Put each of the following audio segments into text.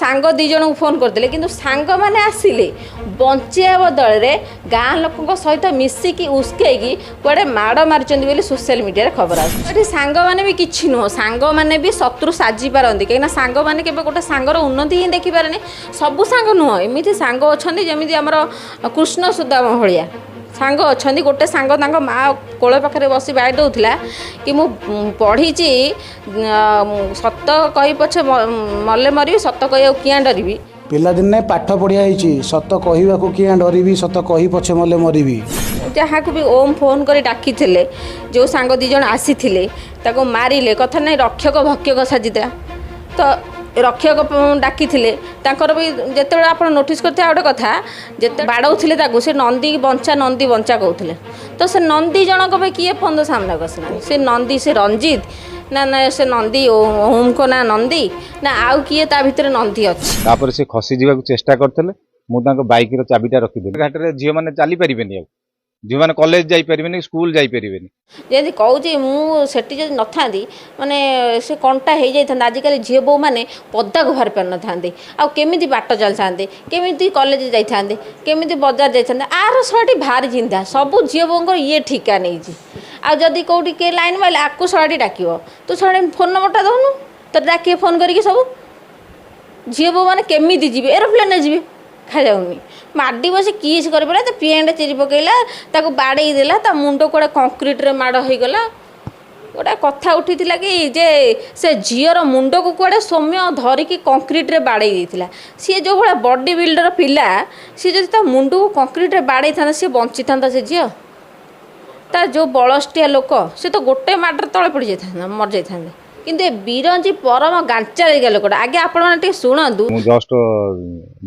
ସାଙ୍ଗ ଦୁଇ ଜଣଙ୍କୁ ଫୋନ୍ କରିଦେଲେ, କିନ୍ତୁ ସାଙ୍ଗମାନେ ଆସିଲେ ବଞ୍ଚିବା ବଦଳରେ ଗାଁ ଲୋକଙ୍କ ସହିତ ମିଶିକି ଉସ୍କେଇକି କୁଆଡ଼େ ମାଡ଼ ମାରିଛନ୍ତି ବୋଲି ସୋସିଆଲ ମିଡ଼ିଆରେ ଖବର ଆସୁଛି। ଏଠି ସାଙ୍ଗମାନେ ବି କିଛି ନୁହଁ, ସାଙ୍ଗମାନେ ବି ଶତ୍ରୁ ସାଜି ପାରନ୍ତି, କାହିଁକିନା ସାଙ୍ଗମାନେ କେବେ ଗୋଟେ ସାଙ୍ଗର ଉନ୍ନତି ହିଁ ଦେଖିପାରେନି। ସବୁ ସାଙ୍ଗ ନୁହଁ, ଏମିତି ସାଙ୍ଗ ଅଛନ୍ତି ଯେମିତି ଆମର କୃଷ୍ଣ ସୁଦାମ ଭଳିଆ ସାଙ୍ଗ ଅଛନ୍ତି। ଗୋଟେ ସାଙ୍ଗ ତାଙ୍କ ମା କୋଳ ପାଖରେ ବସି ବାଡ଼ି ଦେଉଥିଲା କି ମୁଁ ପଢ଼ିଛି, ସତ କହି ପଛେ ମଲେ ମରିବି, ସତ କହିବାକୁ କିଆଁ ଡରିବି। ପିଲାଦିନେ ପାଠ ପଢ଼ିଆ ହେଇଛି, ସତ କହିବାକୁ କିଆଁ ଡରିବି, ସତ କହି ପଛେ ମଲେ ମରିବି। ଯାହାକୁ ବି ଓମ୍ ଫୋନ୍ କରି ଡାକିଥିଲେ, ଯେଉଁ ସାଙ୍ଗ ଦୁଇ ଜଣ ଆସିଥିଲେ ତାକୁ ମାରିଲେ। କଥା ନାହିଁ, ରକ୍ଷକ ଭକ୍ଷକ ସାଜିଥିଲା ତ ରକ୍ଷକ ଡାକିଥିଲେ ତାଙ୍କର ବି। ଯେତେବେଳେ ଆପଣ ନୋଟିସ୍ କରିଥିବେ ଆଉ ଗୋଟେ କଥା, ଯେତେ ବାଡ଼ଉଥିଲେ ତାକୁ ସେ ନନ୍ଦୀ ବଞ୍ଚା ନନ୍ଦୀ ବଞ୍ଚା କହୁଥିଲେ, ତ ସେ ନନ୍ଦୀ ଜଣକ ପାଇଁ କିଏ ଫୋନ୍ ସାମ୍ନାକୁ ଆସିନାହାନ୍ତି। ସେ ନନ୍ଦୀ ସେ ରଞ୍ଜିତ ନା ନା ସେ ନନ୍ଦୀ ଓମ୍ଙ୍କ ନା ନନ୍ଦୀ ନା ଆଉ କିଏ ତା ଭିତରେ ନନ୍ଦୀ ଅଛି। ତାପରେ ସେ ଖସି ଯିବାକୁ ଚେଷ୍ଟା କରିଥିଲେ, ମୁଁ ତାଙ୍କ ବାଇକର ଚାବିଟା ରଖିଦେଲି। ଘାଟରେ ଝିଅମାନେ ଚାଲିପାରିବେନି, ଆଉ ଝିଅମାନେ କଲେଜ ଯାଇପାରିବେନି, ସ୍କୁଲ ଯାଇପାରିବେନି। ଯେମିତି କହୁଛି ମୁଁ ସେଠି ଯଦି ନଥାନ୍ତି, ମାନେ ସେ କଣ୍ଟା ହେଇଯାଇଥାନ୍ତା। ଆଜିକାଲି ଝିଅ ବୋଉମାନେ ପଦାକୁ ବାହାରି ପାରିନଥାନ୍ତେ, ଆଉ କେମିତି ବାଟ ଚାଲିଥାନ୍ତେ, କେମିତି କଲେଜ ଯାଇଥାନ୍ତେ, କେମିତି ବଜାର ଯାଇଥାନ୍ତେ। ଆର ଶଳାଟି ଭାରି ଚିନ୍ତା, ସବୁ ଝିଅ ବୋଉଙ୍କର ଇଏ ଠିକା ନେଇଛି। ଆଉ ଯଦି କେଉଁଠି କିଏ ଲାଇନ୍ ମାରିଲେ ଆକୁ ଶଳାଟି ଡାକିବ, ତୁ ଶଳାଟି ଫୋନ୍ ନମ୍ବରଟା ଦେଉନୁ, ତୋତେ ଡାକିବେ ଫୋନ୍ କରିକି। ସବୁ ଝିଅ ବୋଉମାନେ କେମିତି ଯିବେ? ଏରୋପ୍ଲେନ୍ରେ ଯିବେ, ଖାଇଯାଉନି। ମାଡ଼ି ବସି କିସ୍ କରିପାରିଲା, ତା ପ୍ୟାଣ୍ଟ ଚିରି ପକେଇଲା, ତାକୁ ବାଡ଼େଇ ଦେଲା, ତା ମୁଣ୍ଡ କୁଆଡ଼େ କଂକ୍ରିଟରେ ମାଡ଼ ହେଇଗଲା। ଗୋଟେ କଥା ଉଠିଥିଲା କି ଯେ ସେ ଝିଅର ମୁଣ୍ଡକୁ କୁଆଡ଼େ ସୌମ୍ୟ ଧରିକି କଂକ୍ରିଟରେ ବାଡ଼େଇ ଦେଇଥିଲା। ସିଏ ଯେଉଁ ଭଳିଆ ବଡି ବିଲ୍ଡର ପିଲା, ସିଏ ଯଦି ତା ମୁଣ୍ଡକୁ କଂକ୍ରିଟରେ ବାଡ଼େଇଥାନ୍ତା, ସିଏ ବଞ୍ଚିଥାନ୍ତା ସେ ଝିଅ? ତା ଯେଉଁ ବଳଷ୍ଟିଆ ଲୋକ, ସେ ତ ଗୋଟେ ମାଡ଼ରେ ତଳେ ପଡ଼ିଯାଇଥାନ୍ତା, ମରିଯାଇଥାନ୍ତେ। କିନ୍ତୁ ଏ ବିରଞ୍ଜି ପରମ ଗାଞ୍ଚାଳିକା ଲୋକଟା। ଆଜ୍ଞା ଆପଣମାନେ ଟିକେ ଶୁଣନ୍ତୁ। ମୁଁ ଜଷ୍ଟ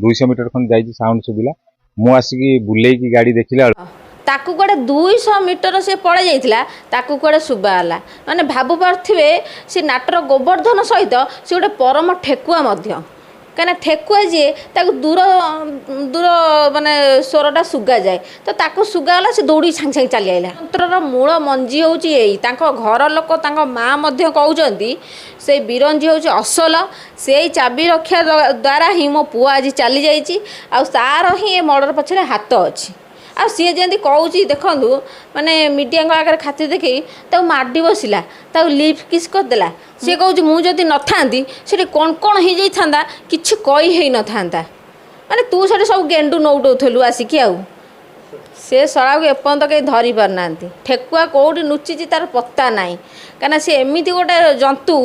200 ମିଟର ଖଣ୍ଡେ ଯାଇଛି, ସାଉଣ୍ଡ ଶୁଭିଲା, ମୁଁ ଆସିକି ବୁଲେଇକି ଗାଡ଼ି ଦେଖିଲା ବେଳକୁ ତାକୁ କୁଆଡ଼େ 200 ମିଟର ସେ ପଳେଇ ଯାଇଥିଲା, ତାକୁ କୁଆଡ଼େ ଶୁଭା ହେଲା। ମାନେ ଭାବୁ ପାରୁଥିବେ ସେ ନାଟର ଗୋବର୍ଦ୍ଧନ ସହିତ ସେ ଗୋଟେ ପରମ ଠେକୁଆ ମଧ୍ୟ, କାହିଁକିନା ଠେକୁଆ ଯିଏ ତାକୁ ଦୂର ଦୂର ମାନେ ସ୍ୱରଟା ଶୁଗାଯାଏ, ତ ତାକୁ ଶୁଗାଗଲା, ସେ ଦୌଡ଼ି ସାଙ୍ଗେ ସାଙ୍ଗେ ଚାଲି ଆଇଲା। ଯନ୍ତ୍ରର ମୂଳ ମଞ୍ଜି ହେଉଛି ଏଇ। ତାଙ୍କ ଘର ଲୋକ, ତାଙ୍କ ମା ମଧ୍ୟ କହୁଛନ୍ତି ସେଇ ବିରଞ୍ଜି ହେଉଛି ଅସଲ, ସେଇ ଚାବି ରକ୍ଷା ଦ୍ୱାରା ହିଁ ମୋ ପୁଅ ଆଜି ଚାଲିଯାଇଛି, ଆଉ ତାର ହିଁ ଏ ମର୍ଡ଼ର ପଛରେ ହାତ ଅଛି। ଆଉ ସିଏ ଯେମିତି କହୁଛି ଦେଖନ୍ତୁ, ମାନେ ମିଡ଼ିଆଙ୍କ ଆଗରେ ଖାତିର ଦେଖେଇ ତାକୁ ମାଡ଼ି ବସିଲା, ତାକୁ ଲିପ୍ କିସ୍ କରିଦେଲା। ସିଏ କହୁଛି ମୁଁ ଯଦି ନଥାନ୍ତି ସେଠି କ'ଣ କ'ଣ ହେଇଯାଇଥାନ୍ତା, କିଛି କହି ହେଇନଥାନ୍ତା। ମାନେ ତୁ ସେଠି ସବୁ ଗେଣ୍ଡୁ ନଉଟଉଥିଲୁ ଆସିକି। ଆଉ ସେ ଶଳାକୁ ଏପର୍ଯ୍ୟନ୍ତ କେହି ଧରି ପାରୁନାହାନ୍ତି। ଠେକୁଆ କେଉଁଠି ଲୁଚିଛି ତାର ପତ୍ତା ନାହିଁ, କାହିଁକିନା ସେ ଏମିତି ଗୋଟେ ଜନ୍ତୁ,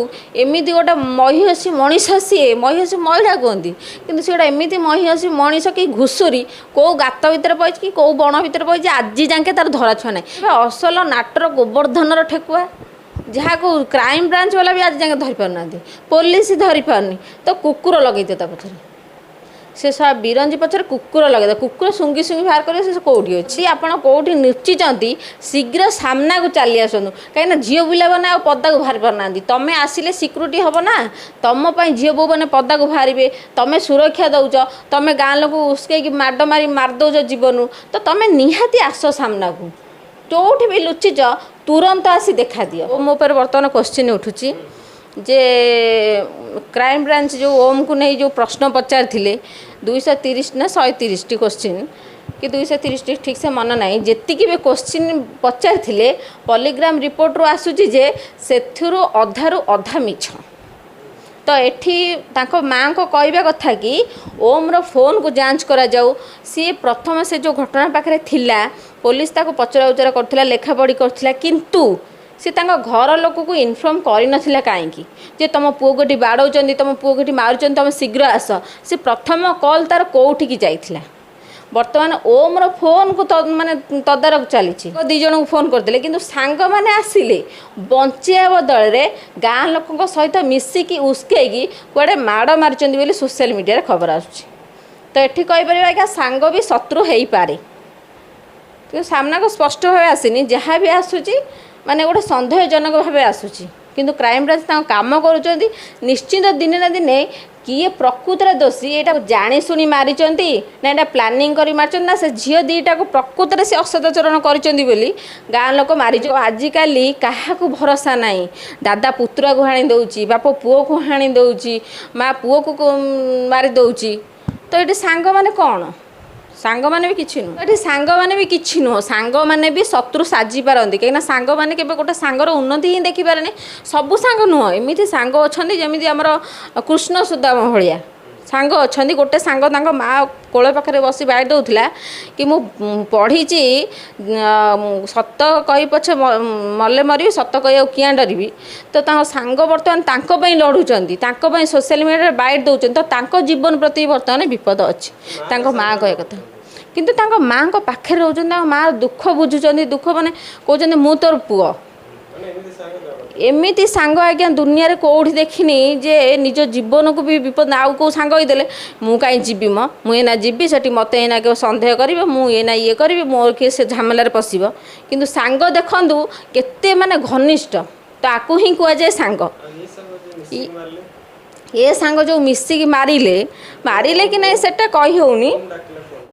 ଏମିତି ଗୋଟେ ମହିଷୀ ମଣିଷ। ସିଏ ମହିଷୀ ମହିଳା କୁହନ୍ତି, କିନ୍ତୁ ସେ ଗୋଟେ ଏମିତି ମହିଷୀ ମଣିଷ କି ଘୁଷୁରୀ କେଉଁ ଗାତ ଭିତରେ ପଡ଼ିଛି କି କେଉଁ ବଣ ଭିତରେ ପଡ଼ିଛି, ଆଜି ଯାଙ୍କେ ତାର ଧରାଛୁଆଁ ନାହିଁ। ଅସଲ ନାଟର ଗୋବର୍ଦ୍ଧନର ଠେକୁଆ, ଯାହାକୁ କ୍ରାଇମ୍ ବ୍ରାଞ୍ଚ ବାଲା ବି ଆଜି ଯାଙ୍କେ ଧରିପାରୁନାହାନ୍ତି, ପୋଲିସ ଧରିପାରୁନି, ତ କୁକୁର ଲଗେଇଦିଅ ତା ପଛରେ। ସେ ଶଳା ବିରଞ୍ଜି ପଛରେ କୁକୁର ଲଗେଇଦିଅ, କୁକୁର ଶୁଙ୍ଘି ଶୁଙ୍ଘି ବାହାର କରିବ ସେ କେଉଁଠି ଅଛି। ଆପଣ କେଉଁଠି ଲୁଚିଛନ୍ତି ଶୀଘ୍ର ସାମ୍ନାକୁ ଚାଲି ଆସନ୍ତୁ, କାହିଁକିନା ଝିଅ ପିଲାମାନେ ଆଉ ପଦାକୁ ବାହାରି ପାରୁନାହାନ୍ତି। ତମେ ଆସିଲେ ସିକ୍ୟୁରିଟି ହେବ ନା, ତମ ପାଇଁ ଝିଅ ବୋଉମାନେ ପଦାକୁ ବାହାରିବେ। ତମେ ସୁରକ୍ଷା ଦେଉଛ, ତମେ ଗାଁ ଲୋକକୁ ଉସ୍କେଇକି ମାଡ଼ ମାରି ମାରିଦେଉଛ ଜୀବନରୁ, ତ ତମେ ନିହାତି ଆସ ସାମ୍ନାକୁ। ଯେଉଁଠି ବି ଲୁଚିଛ ତୁରନ୍ତ ଆସି ଦେଖାଦିଅ। ମୋ ଉପରେ ବର୍ତ୍ତମାନ କୋଶ୍ଚିନ୍ ଉଠୁଛି ଯେ କ୍ରାଇମବ୍ରାଞ୍ଚ ଯେଉଁ ଓମ୍କୁ ନେଇ ଯେଉଁ ପ୍ରଶ୍ନ ପଚାରିଥିଲେ 230 ନା 130ଟି କୋଶ୍ଚିନ୍ କି 230ଟି ଠିକ୍ ସେ ମନେ ନାହିଁ, ଯେତିକି ବି କୋଶ୍ଚିନ୍ ପଚାରିଥିଲେ ପଲିଗ୍ରାମ ରିପୋର୍ଟରୁ ଆସୁଛି ଯେ ସେଥିରୁ ଅଧାରୁ ଅଧା ମିଛ। ତ ଏଠି ତାଙ୍କ ମାଆଙ୍କ କହିବା କଥା କି ଓମ୍ର ଫୋନ୍କୁ ଯାଞ୍ଚ କରାଯାଉ। ସିଏ ପ୍ରଥମେ ସେ ଯେଉଁ ଘଟଣା ପାଖରେ ଥିଲା, ପୋଲିସ ତାକୁ ପଚରା ଉଚରା କରୁଥିଲା, ଲେଖାପଢ଼ି କରୁଥିଲା, କିନ୍ତୁ ସେ ତାଙ୍କ ଘର ଲୋକକୁ ଇନଫର୍ମ କରିନଥିଲା କାହିଁକି ଯେ ତୁମ ପୁଅକୁ ଏଠି ବାଡ଼ଉଛନ୍ତି, ତୁମ ପୁଅକୁ ଏଠି ମାରୁଛନ୍ତି, ତୁମେ ଶୀଘ୍ର ଆସ। ସେ ପ୍ରଥମ କଲ୍ ତାର କେଉଁଠିକି ଯାଇଥିଲା? ବର୍ତ୍ତମାନ ଓମ୍ର ଫୋନ୍କୁ ମାନେ ତଦାରଖ ଚାଲିଛି। ଦୁଇ ଜଣଙ୍କୁ ଫୋନ୍ କରିଦେଲେ, କିନ୍ତୁ ସାଙ୍ଗମାନେ ଆସିଲେ ବଞ୍ଚିବା ବଦଳରେ ଗାଁ ଲୋକଙ୍କ ସହିତ ମିଶିକି ଉସ୍କେଇକି କୁଆଡ଼େ ମାଡ଼ ମାରିଛନ୍ତି ବୋଲି ସୋସିଆଲ ମିଡ଼ିଆରେ ଖବର ଆସୁଛି। ତ ଏଠି କହିପାରିବା ଆଜ୍ଞା ସାଙ୍ଗ ବି ଶତ୍ରୁ ହେଇପାରେ, କିନ୍ତୁ ସାମ୍ନାକୁ ସ୍ପଷ୍ଟ ଭାବେ ଆସିନି। ଯାହା ବି ଆସୁଛି ମାନେ ଗୋଟେ ସନ୍ଦେହଜନକ ଭାବେ ଆସୁଛି, କିନ୍ତୁ କ୍ରାଇମବ୍ରାଞ୍ଚ ତାଙ୍କ କାମ କରୁଛନ୍ତି। ନିଶ୍ଚିନ୍ତ ଦିନେ ନା ଦିନେ କିଏ ପ୍ରକୃତରେ ଦୋଷୀ, ଏଇଟା ଜାଣିଶୁଣି ମାରିଛନ୍ତି ନା ଏଇଟା ପ୍ଲାନିଂ କରି ମାରିଛନ୍ତି, ନା ସେ ଝିଅ ଦୁଇଟାକୁ ପ୍ରକୃତରେ ସେ ଅସଦାଚରଣ କରିଛନ୍ତି ବୋଲି ଗାଁ ଲୋକ ମାରିଛ। ଆଜିକାଲି କାହାକୁ ଭରସା ନାହିଁ। ଦାଦା ପୁତୁରାକୁ ହାଣି ଦେଉଛି, ବାପ ପୁଅକୁ ହାଣି ଦେଉଛି, ମା ପୁଅକୁ ମାରି ଦେଉଛି। ତ ଏଠି ସାଙ୍ଗମାନେ କ'ଣ? ସାଙ୍ଗମାନେ ବି କିଛି ନୁହଁ ଏଠି, ସାଙ୍ଗମାନେ ବି କିଛି ନୁହଁ। ସାଙ୍ଗମାନେ ବି ଶତ୍ରୁ ସାଜି ପାରନ୍ତି, କାହିଁକିନା ସାଙ୍ଗମାନେ କେବେ ଗୋଟେ ସାଙ୍ଗର ଉନ୍ନତି ହିଁ ଦେଖିପାରେନି। ସବୁ ସାଙ୍ଗ ନୁହଁ, ଏମିତି ସାଙ୍ଗ ଅଛନ୍ତି ଯେମିତି ଆମର କୃଷ୍ଣ ସୁଦାମ ଭଳିଆ ସାଙ୍ଗ ଅଛନ୍ତି। ଗୋଟେ ସାଙ୍ଗ ତାଙ୍କ ମା କୋଳ ପାଖରେ ବସି ବାଡ଼ି ଦେଉଥିଲା କି ମୁଁ ପଢ଼ିଛି, ସତ କହି ପଛେ ମଲେ ମରିବି, ସତ କହିବାକୁ କିଆଁ ଡରିବି। ତ ତାଙ୍କ ସାଙ୍ଗ ବର୍ତ୍ତମାନ ତାଙ୍କ ପାଇଁ ଲଢ଼ୁଛନ୍ତି, ତାଙ୍କ ପାଇଁ ସୋସିଆଲ ମିଡ଼ିଆରେ ବାଇଟ୍ ଦେଉଛନ୍ତି। ତ ତାଙ୍କ ଜୀବନ ପ୍ରତି ବର୍ତ୍ତମାନ ବିପଦ ଅଛି, ତାଙ୍କ ମା କହିବା କଥା। କିନ୍ତୁ ତାଙ୍କ ମାଆଙ୍କ ପାଖରେ ରହୁଛନ୍ତି, ତାଙ୍କ ମା ଦୁଃଖ ବୁଝୁଛନ୍ତି, ଦୁଃଖ ମାନେ କହୁଛନ୍ତି ମୁଁ ତୋର ପୁଅ। ଏମିତି ସାଙ୍ଗ ଆଜ୍ଞା ଦୁନିଆରେ କେଉଁଠି ଦେଖିନି ଯେ ନିଜ ଜୀବନକୁ ବି ବିପଦ। ଆଉ କେଉଁ ସାଙ୍ଗ ହେଇଦେଲେ ମୁଁ କାହିଁ ଯିବି ମ, ମୁଁ ଏଇନା ଯିବି ସେଠି ମୋତେ ଏଇନା କେବେ ସନ୍ଦେହ କରିବେ, ମୁଁ ଏଇନା ଇଏ କରିବି, ମୋର କିଏ ସେ ଝାମେଲାରେ ପଶିବ। କିନ୍ତୁ ସାଙ୍ଗ ଦେଖନ୍ତୁ କେତେ ମାନେ ଘନିଷ୍ଠ, ତାକୁ ହିଁ କୁହାଯାଏ ସାଙ୍ଗ। ଏ ସାଙ୍ଗ ଯେଉଁ ମିଶିକି ମାରିଲେ, ମାରିଲେ କି ନାହିଁ ସେଟା କହି ହେଉନି।